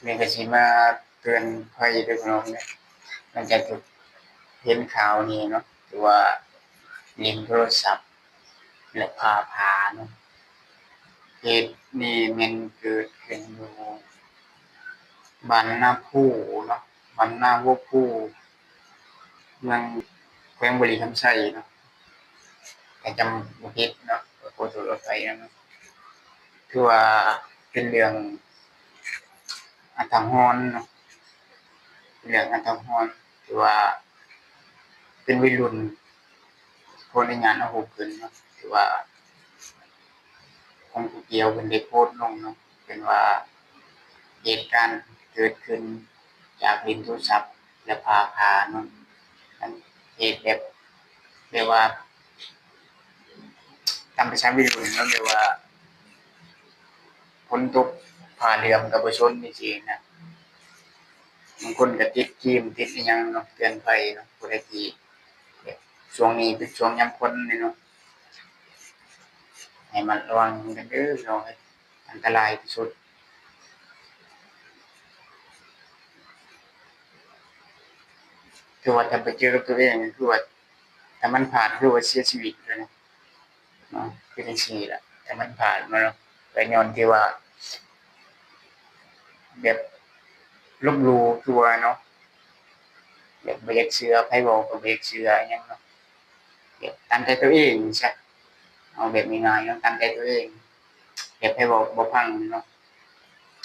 ນີ້ກໍຊິມາເຕືອນໄພເດີພີ່ນ້ອງເດີ ຫຼັງຈາກທີ່ເຫັນຂ່າວນີ້ເນາະ ທີ່ວ່າຫຼິ້ນໂທລະສັບ ແລະ ຜ່າຜາເນາະ. ເຫດນີ້ແມ່ນເກີດຂຶ້ນຢູ່ບ້ານນາພູເນາະ ບ້ານນາຫົວພູ ເມືອງ ແຂວງບໍລິຄຳໄຊເນາະ ຖ້າຈຳບໍ່ຜິດເນາະ ກໍຂໍໂທດຂໍອະໄພນຳເນາະ. ຖືວ່າເປັນເລື່ອງອາດຖະຮອນເນາະ ເປັນເລື່ອງອາດຖະຮອນ ຖືວ່າເປັນໄວລຸ້ນ ຂໍອະນຸຍາດເອົາຮູບຂຶ້ນເນາະ ຖືວ່າຂອງຜູ້ກ່ຽວເພິ່ນໄດ້ໂພສລົງເນາະ ເພິ່ນວ່າເຫດການເກີດຂຶ້ນຈາກຫຼິ້ນໂທລະສັບ ແລະ ຜ່າຜາເນາະ ເຫດແບບ ແບບວ່າ ຕາມພາສາໄວລຸ້ນເນາະ ແບບວ່າຝົນຕົກ ຜ້າເຫຼືອມກໍບໍ່ຊົນ ຈັ່ງຊີ້ນະ. ບາງຄົນກໍຕິດຄຣີມ ຕິດອີ່ຫຍັງເນາະ ເຕືອນໄພເນາະ ຜູ້ໃດທີ່ ແບບ ຊ່ວງນີ້ເປັນຊ່ວງຍາມຝົນເດ້ເນາະ ໃຫ້ລະມັດລະວັງກັນເດີພີ່ນ້ອງເອີຍ ອັນຕະລາຍທີ່ສຸດ. ຄືວ່າຖ້າໄປເຈີກັບຕົວເອງ ຄືວ່າຖ້າມັນພາດ ຄືວ່າເສຍຊີວິດເລີຍນະເນາະ ຄືຈັ່ງຊີ້ລະ ຖ້າມັນພາດມາເນາະ ກໍຍ້ອນທີ່ວ່າແບບລົບຫຼູ່ ຄືວ່າເນາະ ແບບບໍ່ຢາກເຊື່ອ ໃຜເວົ້າກໍບໍ່ຢາກເຊື່ອຫຍັງເນາະ ແບບຕາມໃຈຕົວເອງຊະ ເອົາແບບງ່າຍໆເນາະ ຕາມໃຈຕົວເອງ ແບບໃຜເວົ້າກໍບໍ່ຟັງເນາະ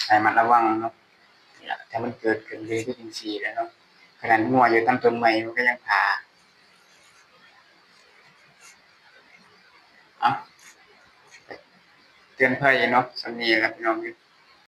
ໃຫ້ລະມັດລະວັງເນາະ. ນີ້ລະ ຖ້າມັນເກີດຂຶ້ນກໍຄືຈັ່ງຊີ້ແຫຼະເນາະ ຂະໜາດງົວຢູ່ຕາມຕົ້ນໄມ້ມັນກໍຍັງຜ່າ. ເອົ້າ ເຕືອນໄພເນາະ ສ່ຳນີ້ລະພີ່ນ້ອງເອີຍ.